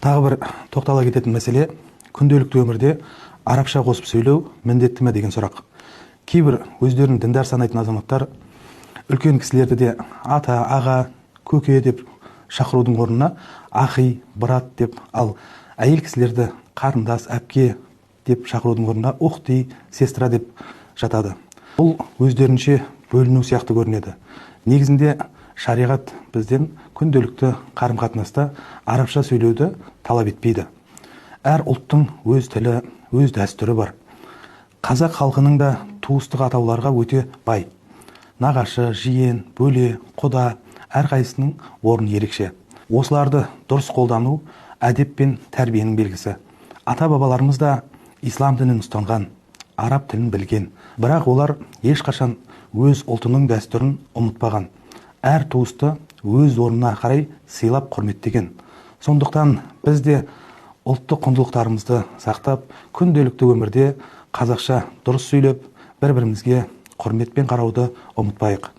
Тағы бір тоқтала кететін мәселе: күнделікті өмірде арабша қосып сөйлеу міндетті ме деген сұрақ. Кейбір өздерін діндар санайтын азаматтар үлкен кісілерді де ата, аға, көке деп шақырудың орнына ахи, брат деп, ал әйел кісілерді қарындас, әпке деп шақырудың орнына ухти, сестра деп жатады. Бұл өздерінше бөліну сияқты көрінеді. Негізінде шариғат бізден күнделікті қарым қатынаста арабша сөйлеуді талап етпейді. Әр ұлттың өз тілі, өз дәстүрі бар. Қазақ халқының да туыстық атауларға өте бай: нағашы, жиен, бөле, құда. Әрқайсысының орны ерекше. Осыларды дұрыс қолдану – әдеп пен тәрбиенің белгісі. Ата бабаларымыз да ислам дінін ұстанған, араб тілін білген, бірақ олар ешқашан өз ұлтының дәстүрін ұмытпаған, әр туысты өз орнына қарай сыйлап, құрметтеген. Сондықтан біз де ұлттық құндылықтарымызды сақтап, күнделікті өмірде қазақша дұрыс сөйлеп, бір бірімізге құрметпен қарауды ұмытпайық.